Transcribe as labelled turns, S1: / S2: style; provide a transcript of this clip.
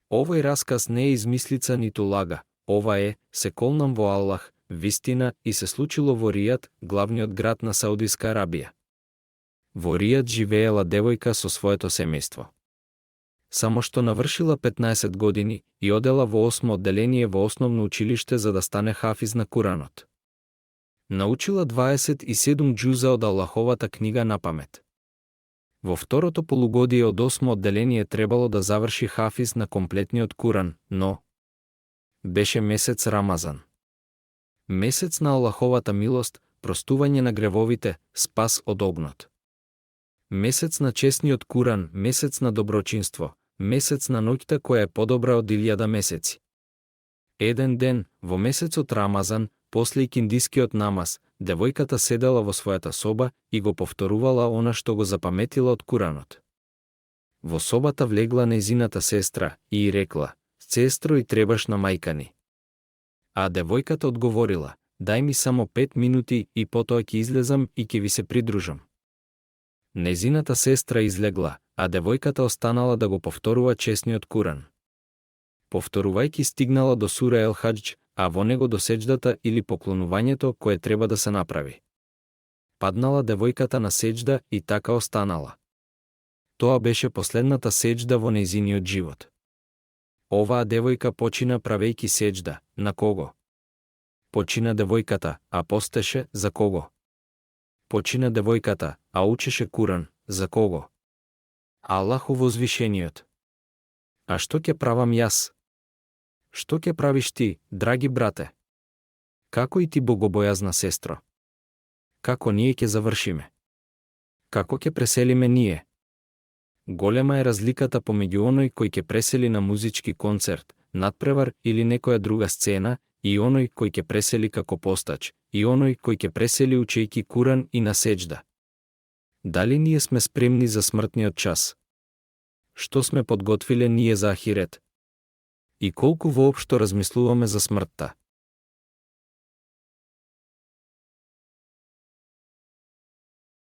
S1: Овој расказ не е измислица ниту лага, ова е, се колнам во Аллах, вистина и се случило во Ријад, главниот град на Саудиска Арабија. Во Ријад живеела девојка со своето семејство. Само што навршила 15 години и одела во 8 одделение во основно училиште за да стане хафиз на Куранот. Научила 27 џуза од Аллаховата книга напамет. Во второто полугодие од 8 одделение требало да заврши хафиз на комплетниот Куран, но беше месец Рамазан. Месец на Аллаховата милост, простување на гревовите, спас од огнот. Месец на честниот Куран, месец на доброчинство, месец на ноќта која е подобра од 1000 месеци. Еден ден, во месецот Рамазан, после икиндискиот намаз, девојката седела во својата соба и го повторувала она што го запаметила од Куранот. Во собата влегла нејзината сестра и рекла: "Сестро, и требаш на мајка ни." А девојката одговорила: "Дај ми само 5 минути и потоа ќе излезам и ќе ви се придружам." Нејзината сестра излегла, а девојката останала да го повторува честниот Куран. Повторувајќи стигнала до сура Ел Хадж, а во него до сеџдата или поклонувањето кое треба да се направи. Паднала девојката на сеџда и така останала. Тоа беше последната сеџда во нејзиниот живот. Оваа девојка почина правејќи сеџда, на кого? Почина девојката, а постеше за кого? Почина девојката, а учеше Куран, за кого? Аллаху возвишениот. А што ќе правам јас? Што ќе правиш ти, драги брате? Како и ти, богобојазна сестро? Како ние ќе завршиме? Како ќе преселиме ние? Голема е разликата помеѓу оној кој ќе пресели на музички концерт, надпревар или некоја друга сцена, и оној кој ќе пресели како постач, и оној кој ќе пресели учејќи Куран и на сеџда. Дали ние сме спремни за смртниот час? Што сме подготвиле ние за ахирет? И колку воопшто размислуваме за смртта?